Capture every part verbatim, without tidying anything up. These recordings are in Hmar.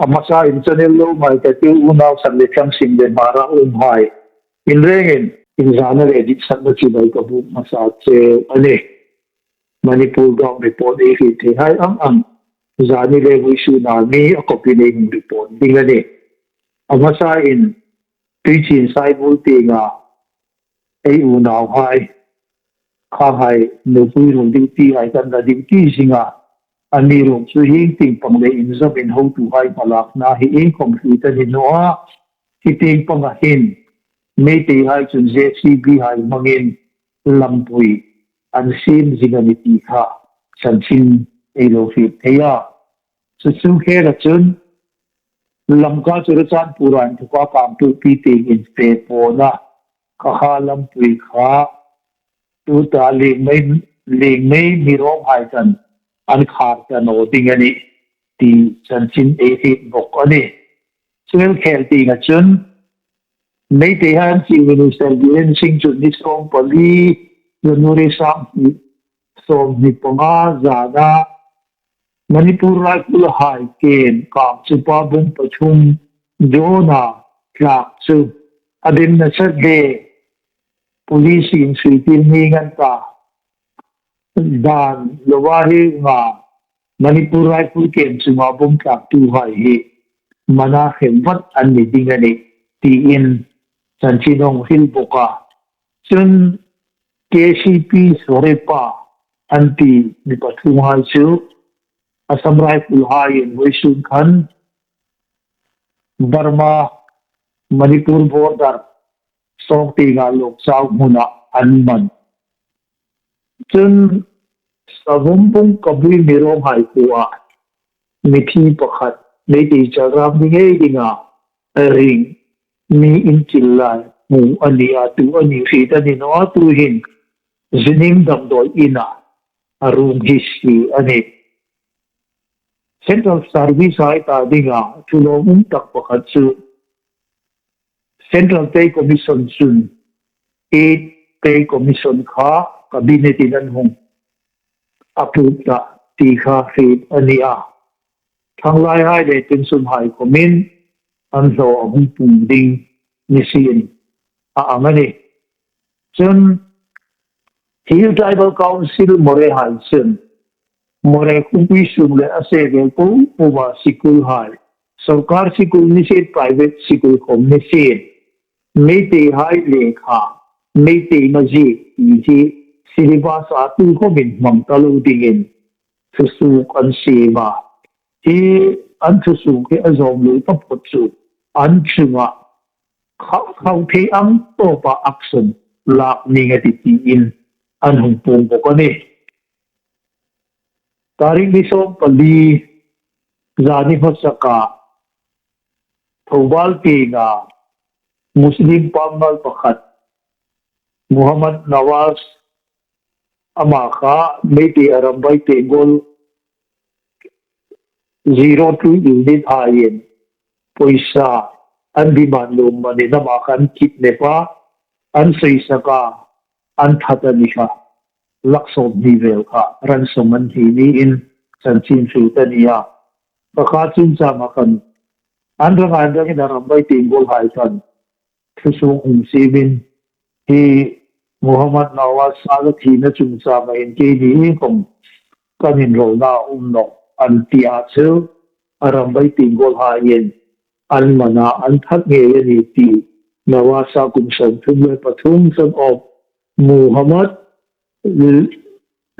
A hmasain channel lo ngaithlatu unau Sanglian Thangsim le Hmara umhai in rengin inzana le ditsakna chibai ka buk hmasa cheu a nih. Manipur ground report ei hriet theihai ang ang zani le vawisuna mi a kopin ei hung report ding a nih. A hmasain Tuichin Saibul tienga ei unauhai, khanghai nupui ruol duty hai kan la duty zinga, amiruokchu hieng tieng pang le inzawmin hotuhai hmalakna hi iengkhom hriet a ni naw a, hi tieng panga hin Meiteihai chun JCB hai hmangin lampui an siem zing a nih ti kha chanchin ei lo hriet thei a. Chu chu khela chun Lamka Churachandpur a inthoka Kangpokpi tieng infe pawna Kakha lampui kha tuta Liangmei, Liangmei Mirawng hai khan an khar ta naw ding a nih ti chanchin ei hriet bawk a nih. Chu el khel tienga chun Meiteihai Chief Minister Biren Singh chun ni sawmpali January sang hi sawmhni panga zana Manipur Rifle hai ken kang chupa bung pathum drone-a tlak chu a demna sat le police in suitir ni ngan ta dan lova hi nga Manipur Rifle ken chunga bom tlaktuhai hi mana hrem vat an ni ding a nih tiin chanchin hung hril bawk a. Chun KCP Sorepa an ti mi pathumhai chu Assam Rifle haiin vawisun khan Burma Manipur border sawng tienga Lokchau hmuna an man. Chun Savawmbung Kabui Mirawng hai khuoa mithi pakhat Meitei chalram ni ngei dinga a ring mi inchil lai hmu a ni a, tu a ni hriet a ni naw a, tuhin Zining Damdawi ina a room hi si a nih. Central Service hai ta dinga thu lawmum tak pakhat chu Central Pay Commission chun Eighth Pay Commission kha Cabinet in an hung approve ta ti kha hriet a ni a. Thanglaihai le Tuisunhai khomin an hlaw a hung pung ding ni sien a ang a nih. Chun Hill Tribal Council Moreh hai chun Moreh khuopui sung le a se vel po poa school hai, sorkar school ni sien, private school khom ni sien, Meiteihai lekha, Meitei ma ziek ti hi syllabus-a tu khomin hmang ta lo dingin thusuok an siem a. Hi an thusuok hi a zawm lo taphawt chu an chunga khau, khau thei ang tawpa action lak ning a tih tiin an hung puong bawk a nih. Tarik ni sawmpali zani hmasaka Thoubal tienga Muslim pangngal pakhat Muhammad Nawaz, ama kha Meitei Arambai Tenggol zero two unit haiin poisa an demand lo manin ama kha an kidnap a, an soisak a, an that a ni kha. Lak sawmhni vel kha ransom an hni niin chanchin hriet a ni a. Pakhat chungchanga khan an rang an rangin Arambai Tenggol hai khan thusuok hung siemin hi Muhammad Nawaz-a thina chungchanga hin keini khom kan inrawlna um nawh an ti a chu Arambai Tenggol haiin an man a, an that ngei a nih ti Nawaz-a kum sawmthum le pathum son of Muhammad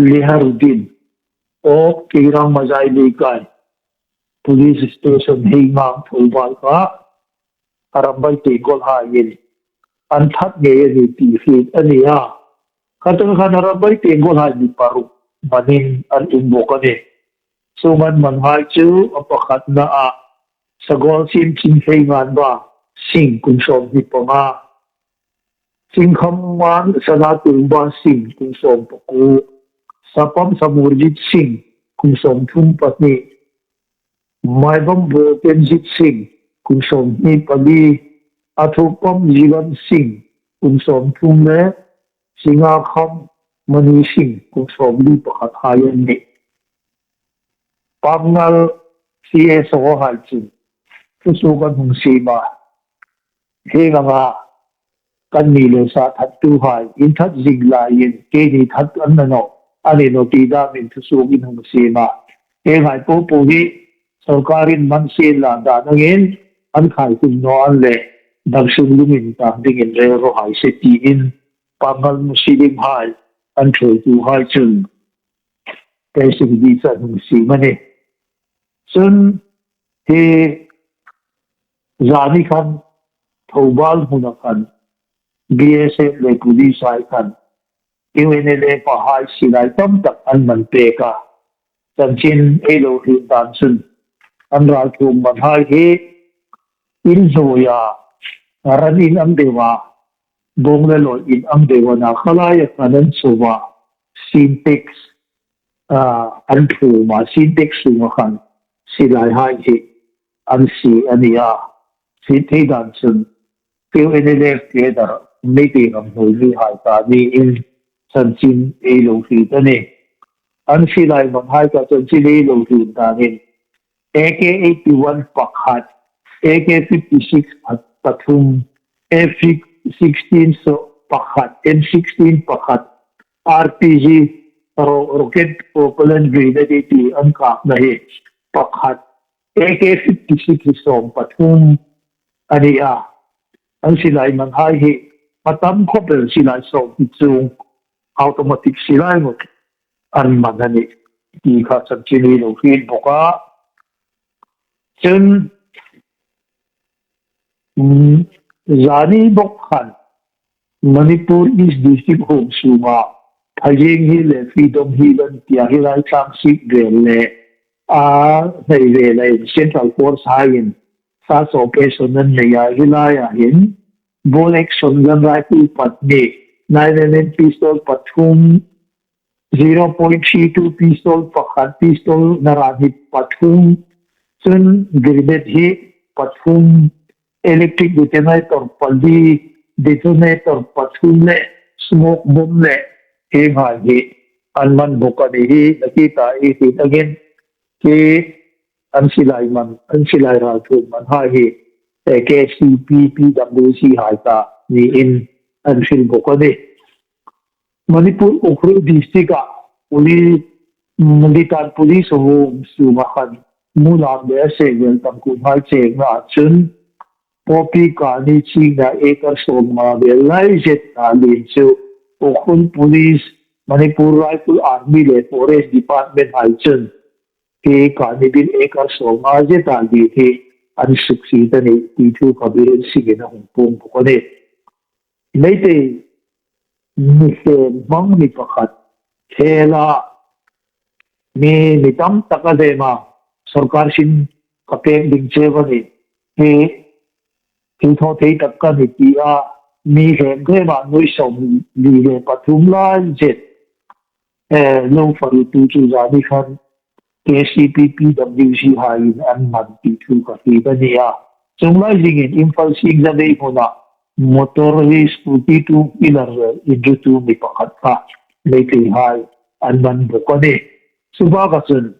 Liharuddin of Keirang Mazai Leikai Police Station Heingang Thoubal kha Arambai Tenggol haiin an that ngei a nih ti hriet a ni a. Kha tang khan Arambai Tenggol hai mi paruk manin an um bawk a nih. Chuong an manhai chu a pakhatnaa Sagolsiem Chingtheinganba Singh kum sawmhni panga, Singkhamngan Sanatumba Singh kum sawm pakuo, Sapam Samurjit Singh kum sawmthum pahni, Maibam Bokenjit Singh kum sawmhni pali, Athupam Jiwan Singh kum sawmthum le Singakham Mani Singh kum sawmli pakhat hai an nih. Pangngal CSO hai chun thusuok an hung siem a. Hieng anga kan ni le sa thattuhai inthat zing laiin keini that an na nawh, a ni nawh ti damin thusuok in hung siem a. Hienghai popo hi sawrkarin man sien la dan angin an khai tum naw an leh dam sung lungin tang dingin rel raw hai se tiin Pangal Muslim hai an thuoituhai chun press release an hung siem a nih. Chun hi zani khan Thoubal hmuna khan B S F le police hai khan U N L F a hai silai tam tak an man pek a. Chanchin ei lo hril dan chun an ralthuom man hai hi in hnuoia ran in an deu a, bawng le lawi in an deu a, na khalaia khan an chho a, Sintex, ah, an thuom a, Sintex sunga khan silai hai hi an sie a ni a. Hriet thei dan chun U N L F cadre Meitei ram hnuoi mi hai ta niin chanchin ei lo hriet a nih. An silai man hai ta chanchin ei lo hriet danin A K eighty-one pakhat, A K fifty-six pathum, F sixteen so pakhat, M sixteen pakhat, R P G, ro-, rocket propellant grenade ti an kakna hi pakhat, A K fifty-six hi sawm pathum a ni a. An silai man hai hi a tam khawp el, silai sawm hi chuong automatic silai ngawt an man a nih ti kha chanchin ei lo hriet bawk a. Chun, mm, zani bawk khan Manipur East District huom sunga Phayeng Hill le Freedom Hill an tia hi lai tlang sik vel le a hnai vela in Central Force haiin search operation an nei a, hi laia hin bolt action gun rifle pahni, nine M M pistol pathum, zero point three two pistol pakhat, pistol naran hi pathum, chun grenade hi pathum, electric detonator pali, detonator pathum le smoke bomb le hienghai hi an man bawk a nih. Hi nakie ta ei hriet angin hi an silai man, an silai ralthuom man hai hi, eh, K C P, P W C hai ta niin an hril bawk a nih. Manipur Ukhrul District-a police, mm, Litan police huom sunga khan mulam le a seng vel tam kuthai chengna chun poppy kani chingna acre sawmnga vel lai zeta lien chu Ukhrul Police, Manipur Rifle Army le Forest Department hai chun hi kani bil acre sawmnga zeta lien hi an suksiet a nih ti thu kha Biren Singh-in a hung puong bawk a nih. Meitei mi hlem hmang mi pakhat khela mi, mi tam tak a hlem a, sawrkar sin ka pek ding cheu a nih. Hi thil thaw thei tak ka ni ti a, mi hlem hlem a nuoi sawmli le pathum lai zet, eh, lo farutu chu zani khan K C P, P W C haiin an man ti thu ka hriet a nih a. Chuong lai zingin Imphal Singjamei hmuna motor hi scooty two wheeler inrutu mi pakhat kha Meitei hai an man bawk a nih. Chu baka chun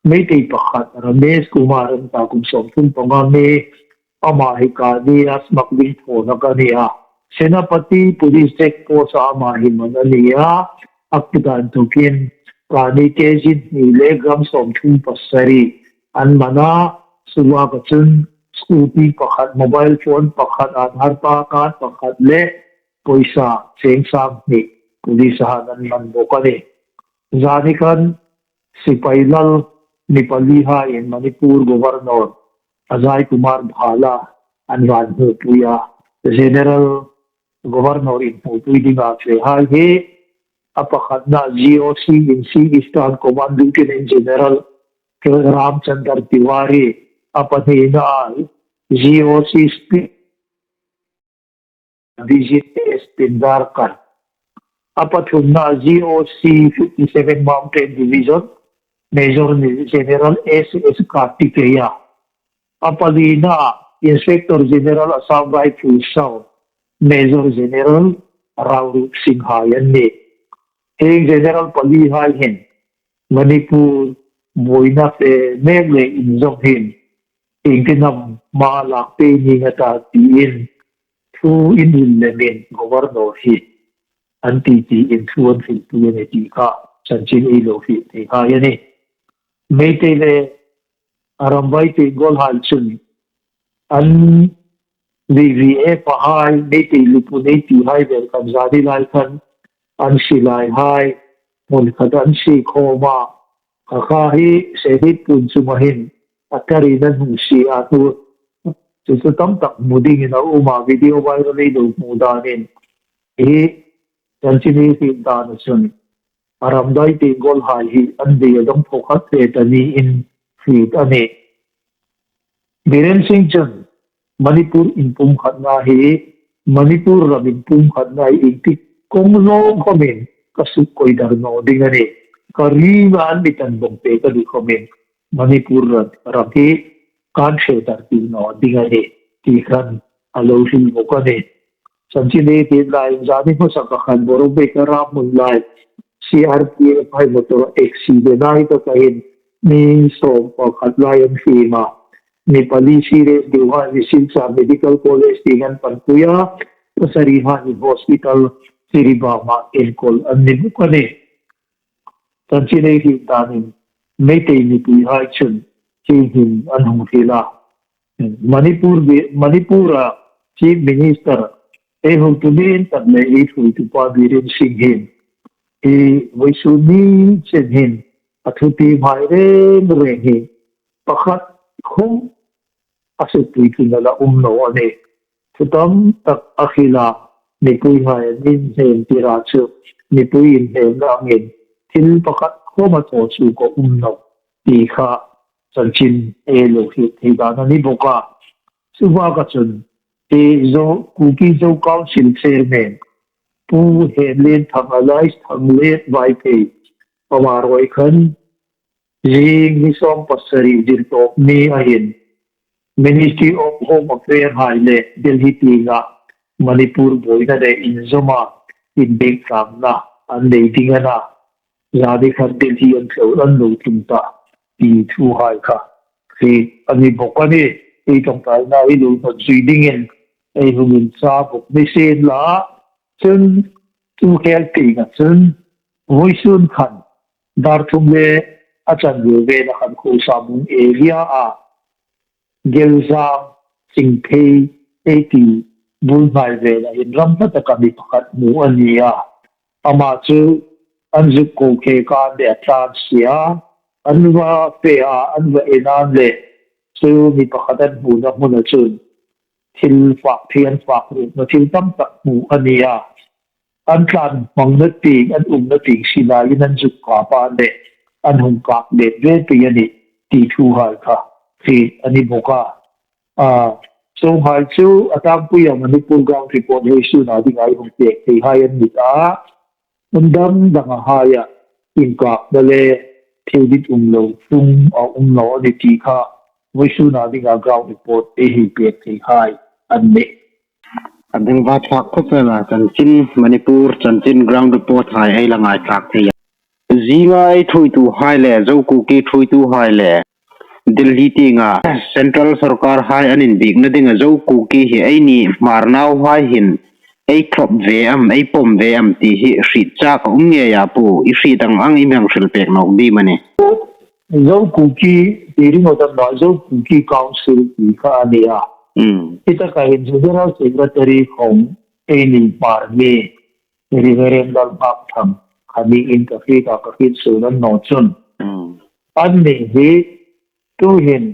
Meitei pakhat Ramesh Kumar an ta, kum sawmthum panga mi, ama hi kani a smuggling thawna ka ni a. Senapati Police Check Post-a ama hi man a ni a. A kut a inthokin kani kg hni le gram sawmthum pasari an man a. Chu baka chun scooty pakhat, mobile phone pakhat, Aadhaar pa card pakhat le poisa cheng sang hni police-a han an man bawk a nih. Zani khan sipai lal mi pali haiin Manipur Governor Ajay Kumar Bhalla an va hmupui a, General Governor-in hmupui dinga fe hai hi, a pakhatna G O C in C Eastern Command Lieutenant General Ramchandar Tiwari, a pahnina G O C Spe-, Vijit S Pindarkar, a pathumna G O C fifty-seven Mountain Division, Major General S S Kartikeya, a palina Inspector General Assam Rifles South, Major General Raurup Singh hai an nih. Hieng General pali hai hin Manipur buoina fe mek le inzawm hin iengtin am hma lak pei ni nga ta tiin thu inhril lemin Governor hi an ti tiin thu an hrilpui a ni ti kha chanchin ei lo hril thei hai a nih. Meitei le a ram vai Tenggol hai chun an V V F hai, Meitei lupu nei ti hai vel khan zani lai khan an silai hai, hmun khat an sie khawm a, kha kha hi Sehit pun chunga hin a tarin an hung sie a, thu chu chu tam tak hmu dingin a um a, video viral ei lo hmu danin hi chanchin ei hril dan a chun a ram vai Tenggol hai hi an dei a dawng thawkhat ve ta niin hriet a nih. Biren Singh chun Manipur inpumkhatna hi, Manipur ram inpumkhatna hi ieng tik kawng zawng khawmin ka suk koi dar naw ding a nih. Ka ringa an mi tan bawng pek a ni khawmin Manipur ram, ram hi kan hre dar ding naw ding a nih ti khan a lo hril bawk a nih. Chanchin ei hril lai zani hmasa kha khan Borumbek-a ram hmun lai C R P F hai motor accident a ni ta kha hin mi sawm pakhat lai an hriem a. Mi pali serious deu hai hi Silchar Medical College tieng an panpui a, pasari hai hi hospital Jiribam-a enkawl an ni bawk a nih. Chanchin ei hril danin Meitei mipui hai chun hi hin an hung hril a. Manipur, Manipur-a Chief Minister ei hotu lien tak le ei thuoitu pa Biren Singh hin hi vawisun ni chen hin a thutiem hai reng reng hi pakhat khawm a sukpui tlun a la um naw a nih. Thu tam tak a hril a, mipui hai an inhnem tir a chu mipui inhnemna angin thil pakhat khawm a thaw chu ka um naw ti kha chanchin ei lo hril thei dan a ni bawk a. Chu baka chun hi Zo, Kuki Zo Council Chairman Pu Henlienthang alias Thanglet Vaiphei, ama ruoi khan zing ni sawm pasari Zirtawpni a hin Ministry of Home Affairs hai le Delhi tienga Manipur buoina le inzawma inbiekna an nei ding a na, zani khan Delhi an tlo, an lo tlung ta ti thu hai kha hriet a ni bawk a nih. Ei ṭawngṭaina ei lo hnawt zui dingin ei hung inchah bawk ni sien la, chun chu khel tienga chun vawisun khan dar thum le a chanve vela khan Khawsabung area-a Gelzang Chingthei ei ti bul hnai vela inram hla taka mi pakhat hmu a ni a. Ama chu an zuk ko khek a, an le a tlan si a, an va fe a, an va en a, an le chu mi pakhat an hmuna hmuna chun thil fak thei, an fak rukna thil tam tak hmu a ni a. An tlan hmangna tieng, an umna tieng silaiin an zuk kap a, an le an hung kap let ve pei a nih ti thu hai kha hriet a ni bawk a. A, chuonghai chu a tlangpuia Manipur ground report vawisuna dinga ei hung pek thei hai an ni ta. Hmun dang danga haia inkapna le thil dit um lo tlung a um naw a ni ti kha vawisuna dinga ground report ei hei pek thei hai an nih. A ding va thlak khawp em a, chanchin Manipur, chanchin ground report hai ei la ngaithlak thei a. Zinga ei thuoitu hai le, Zo Kuki thuoitu hai le, Delhi tienga Central Sorkar hai an inbiekna dinga Zo Kuki hi eini Hmar nau hai hin ei thlop ve am, ei pawm ve am ti hi hriet chak a um ngei a, Pu, i hriet ang ang i mi hang hril pek nawk ding am a nih. Zo Kuki, ti ring awt am naw, Zo Kuki Council ti kha a ni a. Mm. Hi taka hin General Secretary khawm eini Hmar mi Reverend Lalngakthang kha niin ka hriet a, ka hriet suol a ni naw chun. Mm. Anni hi tuhin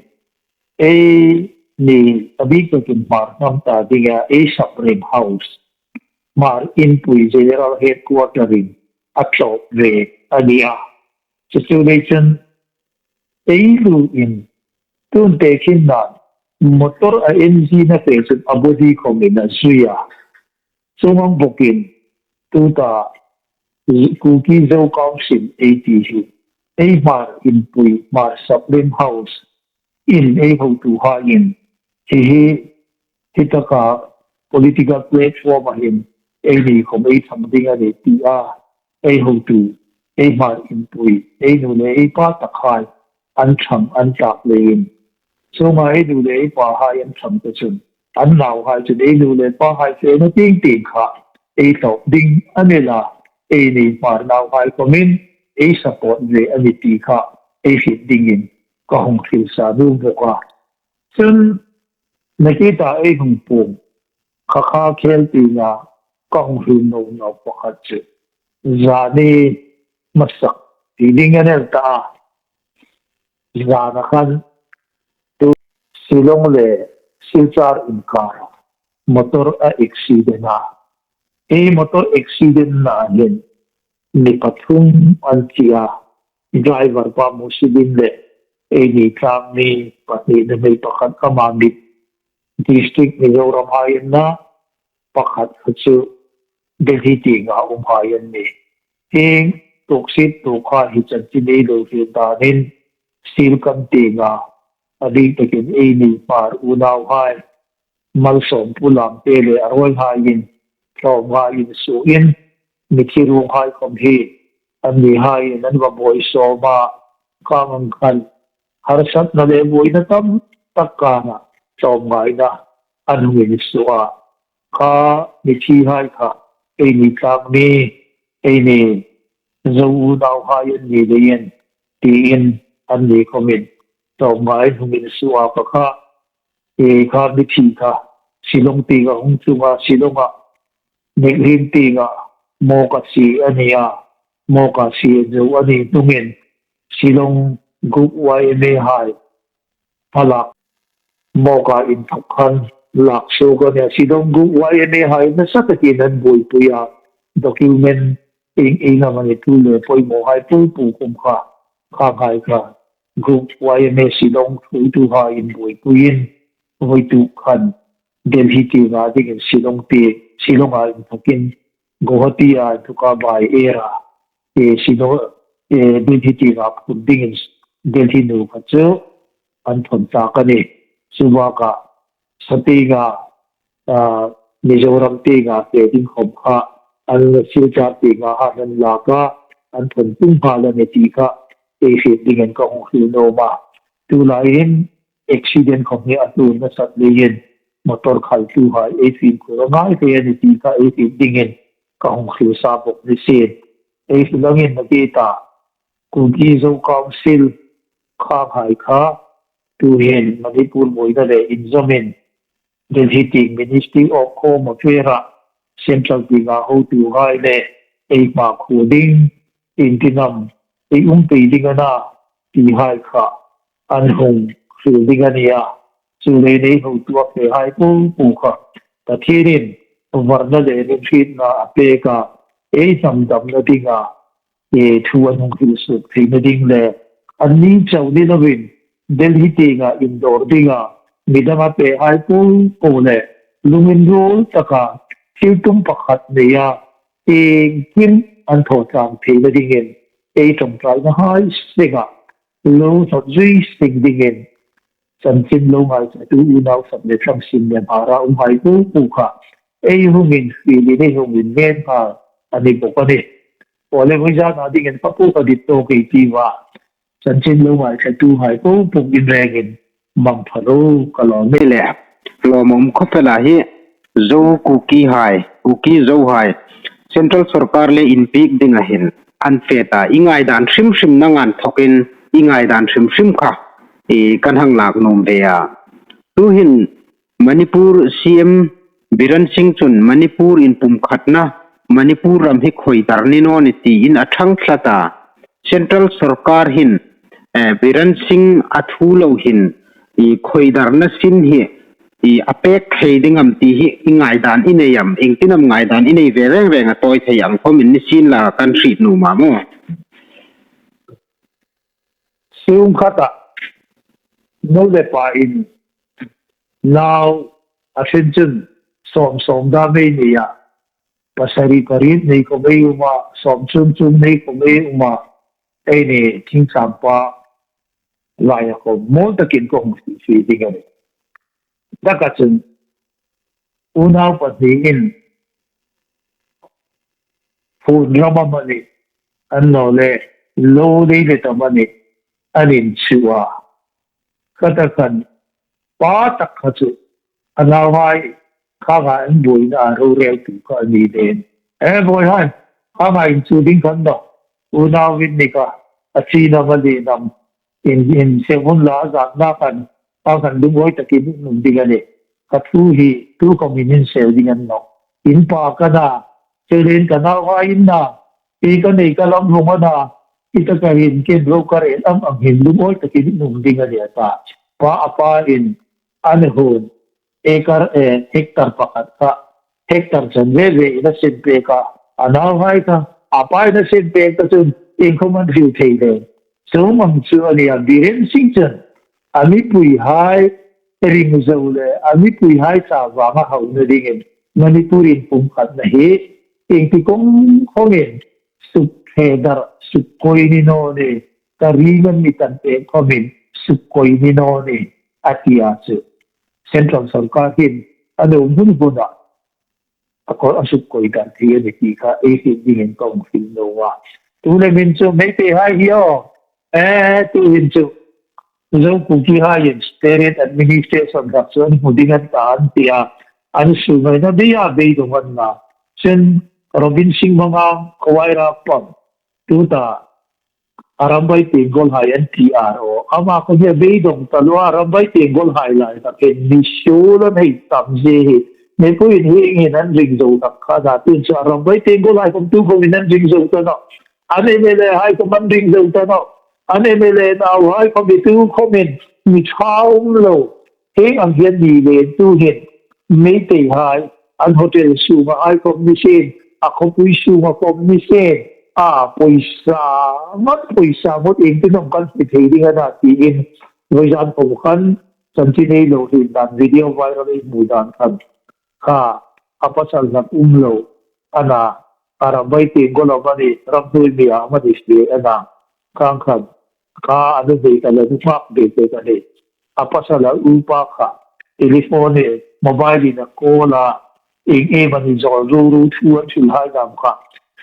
eini a bik takin Hmar hnam ta dinga ei Supreme House, Hmar inpui General Headquarter-in a thlawp ve a ni a. Chu chu lei chun ei luin tun tekhin nan motor a engine-a fe chun a body khawmin a zui a. Chuong ang bawkin tuta Kuki Zo Council ei ti hi ei Hmar inpui, Hmar Supreme House-in ei hotuhaiin hi hi, hi taka political platform-a hin eini khawm ei ṭhang ding a nih tia ei hotu, ei Hmar inpui, ei nu le ei pa takhai an ṭhang an tlak leiin Chuonga ei nu le ei pahai an ṭhang ta chun, an nauhai chun ei nu le pahai fena tieng tieng kha ei hlawp ding a ni la, eini Hmar nauhai khawmin ei support ve a nih ti kha ei hriet dingin ka hung hril sa nuom bawk a. Chun, nakie ta ei hung puong, kha kha khel tienga ka hung hril nuom nuom pakhat chu, zani hmasak ti ding a ni ta a. Zana khan tu Shillong le Silchar inkara motor a accident a. Hi motor accident-na hin mi pathum an thi a. Driver pa Musidin le eini tlangmi pahnina hmei pakhat, ama mit district Mizoram hai an na, pakhat kha chu Delhi tienga umhai an nih. Hieng tuoksit tuok kha hi chanchin ei lo hril danin, Silchar tienga a bik takin eini Hmar unauhai, Malsawmpu Lamte le a ruolhaiin tlawmngai insuoin, mithi ruonghai khawm hi annihaiin an va buoi sawm a, khang ang khan harsatna le buoina tam tak kara tlawmngaina an hung insuo a. Kha mithihai kha eini tlangmi, eini Zo unauhai an ni leiin, tiin anni khawmin tlawmngai an hung insuo a, kha kha, e, kha mithi kha Shillong tienga hung tlung a, Shillonga Neglin tienga mawka sie a ni a, mawka sie zo a ni hnungin Shillong Group Y M A hai a lak, mawka inthawk khan lak suok a nih. Shillong Group Y M A hai nasa takin an buoipui a, document ieng ieng amanih thu le poimawhai po po khawm kha, kha hai kha Group Y M A Shillong thuoituhaiin buoipuiin, voituk khan Delhi tienga dingin Shillong tieng, Shillonga inthawkin Guwahati-a inthoka by air-a, e, Shillong, e, Delhi tienga phun dingin Delhi nuom kha chu an thawn tlak a nih. Chu baka sa tienga, a, Mizoram tienga fe ding khawm kha an Silchar tienga han an lak a, an thawn tlung nghal a nih ti kha ei hriet dingin ka hung hril nuom a. Tulaiin accident khawm hi a tlun nasat leiin motor khaltuhai ei fimkhur a ngai ve a nih ti kha ei hriet dingin ka hung hril sa bawk ni sien. Ei hril angin nakie ta, Kuki Zo Council khanghai kha tuhin Manipur buoina le inzawmin Delhi tieng Ministry of Home Affairs-a Central tienga hotuhai le ei hmakhuo ding, iengtin am ei um pei ding a na tihai kha an hung hril ding a nih a. Chuleiin ei hotu a fehai po po kha Pathienin varna le rinhrietna a pek a, ei hnam damna dinga, e, thu an hung hril suok theina ding le, anni chau ni lovin Delhi tienga indawr dinga midang a pehai po po le, lunginruol taka thiltum pakhat neia, iengkim an thaw tlang theina dingin ei ṭawngṭaina hai senga lo hnawt zui seng dingin, chanchin lo ngaithlatu unau sap le thlang sin le Hmara umhai po po kha ei hung infielin, ei hung inngen nghal a ni bawk a nih. Aw le, vawi zana dingin kha po ka dit tawk ei tiu a. Chanchin lo ngaithlatuhai po po in rengin mangpha ro ka lawm. Ni le, lawmum khawp el a hi. Zo Kukihai, Kuki Zohai Central Sorkar le inpiek dinga hin an fe ta, i ngaidan hrim hrim nang an thawkin i ngaidan hrim hrim kha i kan hang lak nuom ve a. Tuhin Manipur C M Biren Singh chun Manipur inpumkhatna, Manipur ram hi khoi dar ni naw ni tiin a ṭhang tlat a. Central Sorkar hin, eh, Biren Singh a thu lo hin, i khoi darna sin hi, i a pek thei ding am ti hi i ngaidan i nei am, iengtin am ngaidan i nei ve reng reng a tawi thei ang khawmin ni sien la kan hriet nuom a maw. Sung khata, nu le pain, nau a hrin chun sawm sawm dam ei nei a, pasari pariet nei khawm ei um a, sawm chum chum nei khawm ei um a, eini Thingsampa laia khawm mawl takin ka hung hriet ding a nih. Taka chun, unau pahniin phun ram amanih, annawleh lo lei let amanih an insuo a. Khata khan Pa tak kha chu a nauhai khanga an buoina a roreltu kha a ni den. E bawihai, khanga inchuh ding khan naw, unau in ni kha, a chin am a lien am, in, in se hun la zan na khan, kha khan lungawi takin um ding a nih. Kha thu hi tu khawmin insel ding a ni nawh. In pa ka na, chulin ka nauhai in na, hi ka nei ka lam vong a na, hi taka hin ken ro ka rel am ang hin lungawi takin um ding a nih a ta. Pa a pa in an hun, acre, eh, hectare pakhat kha, hectare chan ve ve in a siem pek a, a nauhai kha, a pa in a siem pek ta chun, ieng khawm an hril thei le. Chuong ang chu a nih a, Biren Singh chun, a mipuihai ring zo le, a mipuihai chawanga hauna dingin, Manipur inpumkhatna hi, ieng ti kawng khawmin, suk thedar, suk koi ni naw ni, ka ring an mi tan pek khawmin, suk koi ni naw ni, a ti a chu. Central Sawrkar hin, a lo hmun hmuna, a ko a suk koi dan thei a ni ti kha, ei hril dingin ka hung hril nuom a. Tu le min chu, Meiteihai hi aw, e, tu hin chu, Zo Kukihai in State Administration rak chu an hmu ding an ta an ti a, an su ngaina bei a, beidong an na. Chun Robin Singh Mangang, Khawai Rapam, tuta, Arambai Tenggolhai an ti a ro. Ama kha hi a beidong ta lo a, Arambai Tenggolhai lai kha khen mi suol an hei tam zie hi. Mei pui in hi ngin an ring zo tak kha na, tin chu Arambai Tenggolhai khawm tu khawmin an ring zo ta nawh. An M L A hai khawm an ring zo ta nawh. An M L A nauhai khawm hi tu khawmin mi ṭha um lo. Hieng ang hian ni le tu hin Meiteihai, an hotel sunga hai khawm ni sien, a khawpui sunga khawm ni sien, a pawisa ngat, pawisa ngat ieng tin am kan hmu thei ding a na tiin, vawizan khawm khan chanchin ei lo hril dan, video viral ei hmu dan khan kha, a pasal hlak um lo a na, Arambai Tenggol amanih, ramhnuoi mi amanih si a na, khang khan, kha a nu hmei kha la nu nghak bek bek a nih. A pasal a upa kha, telephone e, mobile in a call a, eng em a ni zawl ru ru thu an hril hai dam kha,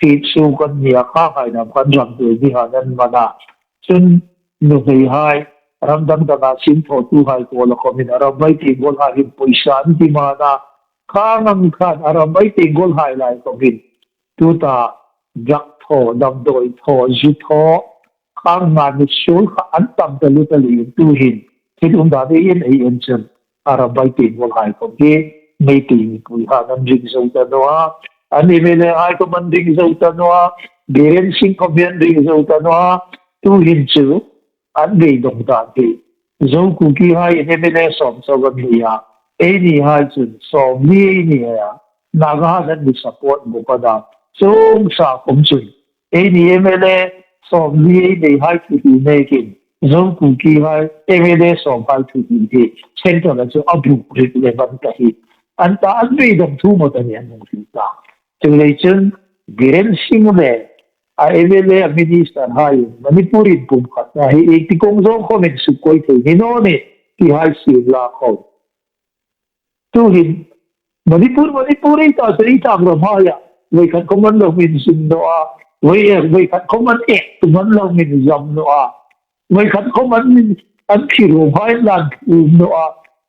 hriet suok an ni a, kha hai dam khan ramhnuoi mi han an man a. Chun nuhmeihai, ram dang danga sin thawtuhai kuoma khawmin Arambai Tenggolhai hin pawisa an demand a, khang ang khan Arambai Tenggolhai lai khawmin tuta drug thaw, damdawi thaw, zu thaw, khang nga ni suol kha an tam ta lut a, leiin tu hin thil um dan ei en ei en chun Arambai Tenggolhai khawm hi Meitei mipui han an ring zo ta naw a, an M L A hai khawm an ring zo ta naw a, Biren Singh khawm hi an ring zo ta naw a, tu hin chu an beidong dan hi. Zo Kukihai in M L A sawm chauh an nei a, einihai chun sawmli ei nei a, Naga han an mi support bawk a na. Chuong sa khawm chun eini M L A sawmli ei neihai thuhril nekin, Zo Kukihai M L A sawmhai thuhril hi central-a chu a buk rik lem an ta hi. An ta, an beidong thu mawt a ni an hung hril ta. Chuleiin chun Biren Singh le a M L A, a minister hai Manipur inpumkhatna hi ieng ti kawng zawng khawmin suk koi thei ni naw ni ti hai siem la khawm. Tu hin Manipur, Manipur ei ta chu ei tlangramhai a, voi khat khawm an lo min zin naw a, voi, voi khat khawm an ek tum an lo min zam naw a, voi khat khawm an min, an thi ruom hai an lan um naw a,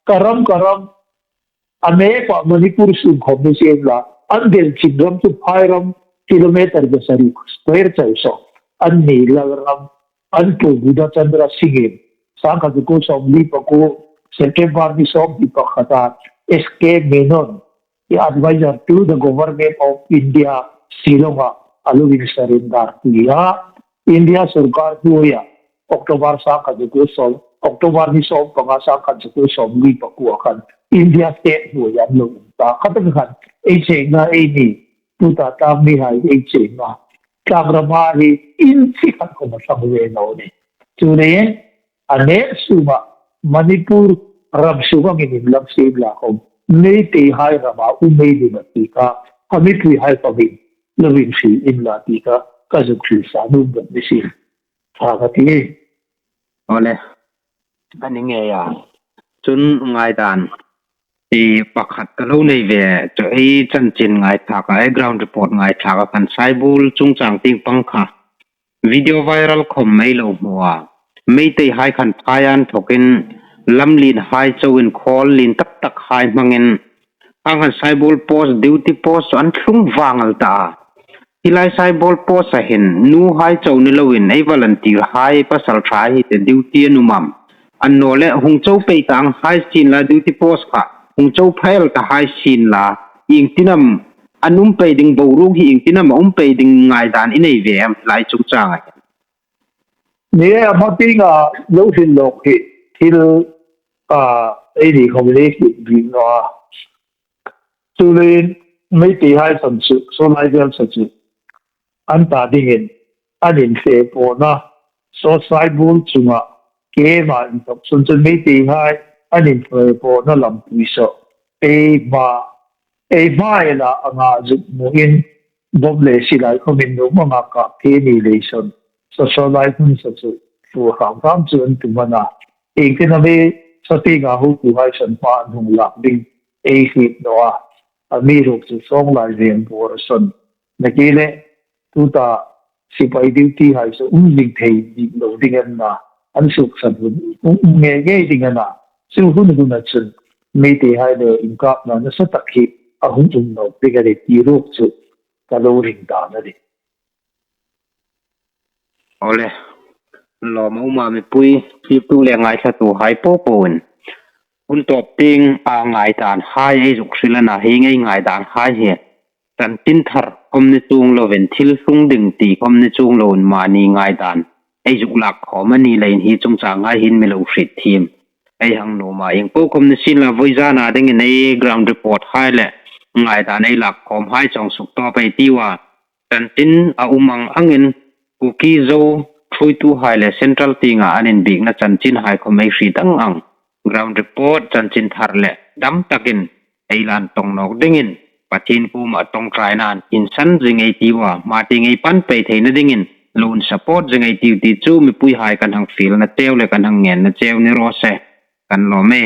ka ram, ka ram, a mek pah Manipur sung khawm ni sien la, an del chin ram chu phai ram kilometer zasari square chau saw an ni, Lalram, an pu Buddha Chandra Singh in, sangkhat zakuo sawmli pakuo, September ni sawmhni pakhata, S K Menon, the advisor to the government of India, Shillong-a a lo in surrender pui a, India sawrkar hnuoia, October sangkhat zakuo sawm, October ni sawmpanga sangkhat zakuo sawmli pakuo khan India state hnuoia an lo um ta. Kha taka khan ei chengna ei ni, tuta tlangmihai ei chengna, tlangrama hi inchi khat khawm a thlang ve naw ni. Chuleiin a hneh sunga Manipur ram sung angin inlang siem la khawm, Meiteihai rama um ei ni naw ti kha, a mipuihai khawmin lo inhril unla ti kha ka zuk hril sa nuom bawk ni si. Ṭha ka ti. Awle. A ni ngei a. Chun ngai dan. I pakhat ka lo nei ve, chu ei chanchin ngaithlak a, ei ground report ngaithlak a khan Saibul chungchang tieng pang kha video viral khawm ei lo hmu a. Meiteihai khan phai an thawkin lamlien hai chauin khawl lien tak tak hai hmangin, ang han Saibol post, duty post chu an thlung vang el ta a. Hi lai Saibol post a hin nu hai chau ni loin ei volunteer hai, pasal ṭha hi te duty an um am? An naw le hung chau pei ta ang hai sien la, duty post kha hung chau pha el ta hai sien la, iengtin am an um pei ding, boruok hi iengtin am a um pei ding ngaidan i nei ve am lai chungchang a hin? Ni e, a hma tienga lo hril lawk hi thil, a, ei ni khom le khi bik naw a. Chuleiin Meitei hai san chu, saw lai vel sa chu, an ta dingin an infe pawna, saw Saibol chunga keima inthawk sun chun Meitei hai an infe pawna lampui saw, ei hma, ei hma ela anga zuk hmuin, bawm le silai khomin nuom anga kap thei ni lei son, saw saw lai hmun sa chu, thu hram hram chu an tum a na. Iengtin am ei, saw tienga hotu hai san hma an hung lak ding ei hriet naw a. Amiruokchu sawng lai veng bawr a son. Nakie le, tuta sipai duty hai chu um zing thei bik lo ding an na, an suksat hun um, um ngei ngei ding a na. Chu hun huna chun Meitei hai le inkapna nasa tak hi a hung um nawk ding a ni ti ruok chu ka lo ring dan a nih. Awle, lawm a um a mipui, thlirtu le ngaithlatu hai po poin. Hun tawp tieng a ngaidan hai ei zuk hril a na, hi ngei ngaidan hai hi chanchin thar khom ni chuong lovin, thil tlung ding ti khom ni chuong lovin, mani ngaidan ei zuk lak khom a ni leiin hi chungchang hai hin mi lo hriet thiem ei hang nuom a. Ieng po khom ni sien la, vawizana dingin ei ground report hai le ngaidan ei lak khom hai chawng suk tawp ei tiu a. Chanchin a um ang angin, Kuki Zo ṭhuoitu hai le Central tienga an inbiekna chanchin hai khom ei hriet ang ang. Ground report, chanchin thar le dam takin ei lan tawng nawk dingin Pathien kuoma ṭawngṭaina insan zing ei tiu a, hma tieng ei pan pei theina dingin lo support zing ei tiu ti chu mipui hai kan hang fielna cheu le kan hang ngenna cheu ni raw se. Kan lawm e.